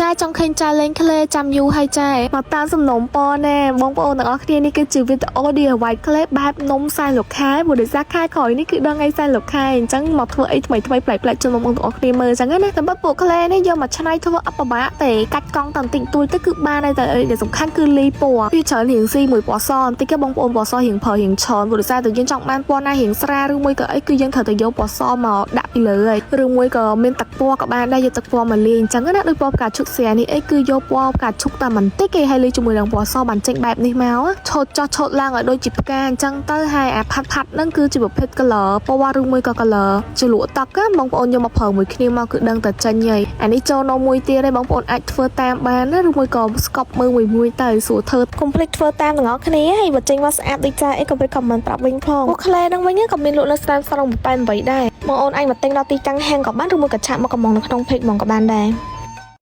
ចាចង់ឃើញចាលេង clay ចាំយូរហើយចាមកតាមសំណុំពរណែបងប្អូនទាំងអស់គ្នានេះគឺជាវីដេអូ DIY clay បែបនំសែនលោកខែព្រោះដោយសារខែក្រោយនេះគឺដល់ថ្ងៃសែនលោកខែអញ្ចឹងមកធ្វើអីថ្មីថ្មីប្លែកប្លែកជូនបងប្អូនទាំងអស់គ្នាមើលអញ្ចឹងណាតែបើពួក clay នេះយកមកច្នៃធ្វើអត់ពិបាកទេកាច់កង់តាន់តិចតួចទៅគឺបានហើយតែអីដែលសំខាន់គឺលីពណ៌វាច្រើនរៀងស៊ីមួយពណ៌សបន្តិចបងប្អូនពណ៌សរៀងប្រើរៀងច្រើនព្រោះដោយសារតែយើងចង់បានពណ៌ណារៀងស្រាលឬមួយក៏អីគឺយើងត្រូវតែយកពណ៌សមកដាក់ពីលើហើយឬមួយក៏មានទឹកពណ៌ក៏បានដែរយកទឹកពណ៌មកលាយអញ្ចឹងណាដូចពណ៌ផ្កាឈូកស្រានេះអីគឺយកពណ៌ផ្កាឈូកតែបន្តិចគេឲ្យលាយជាមួយនឹងពណ៌សបានចេញបែបនេះមកឆូតចោះឆូតឡើងឲ្យដូចជាផ្កាអញ្ចឹងទៅហើយអាផាត់ផាត់ហ្នឹងគឺជាប្រភេទ color ពណ៌ឬមួយក៏ color ជ្រលក់ទឹកណាបងប្អូនយកមកប្រើមួយគ្នាមកគឺដឹងតែចេញហើយអានេះចូលនំមួយទៀតហើយបងប្អូនអាចធ្វើតាមបានណាឬមួយក៏ស្កប់មើលមួយមួយទៅស្រួលធ្វើកុំភ្លេចធ្វើតាមទាំងអស់គ្នាហើយបើចេញមកស្អាតដូចចាអីកុំភ្លេច comment ប្រាប់វិញផងពួក clay ហ្នឹងវិញក៏មានលក់នៅស្រាមសរង88ដែរបងប្អូនអាចមកទិញដល់ទីតាំងហាងក៏បានឬមួយក៏chat មកកំងនៅក្នុង page ហ្មងក៏បានដែរ។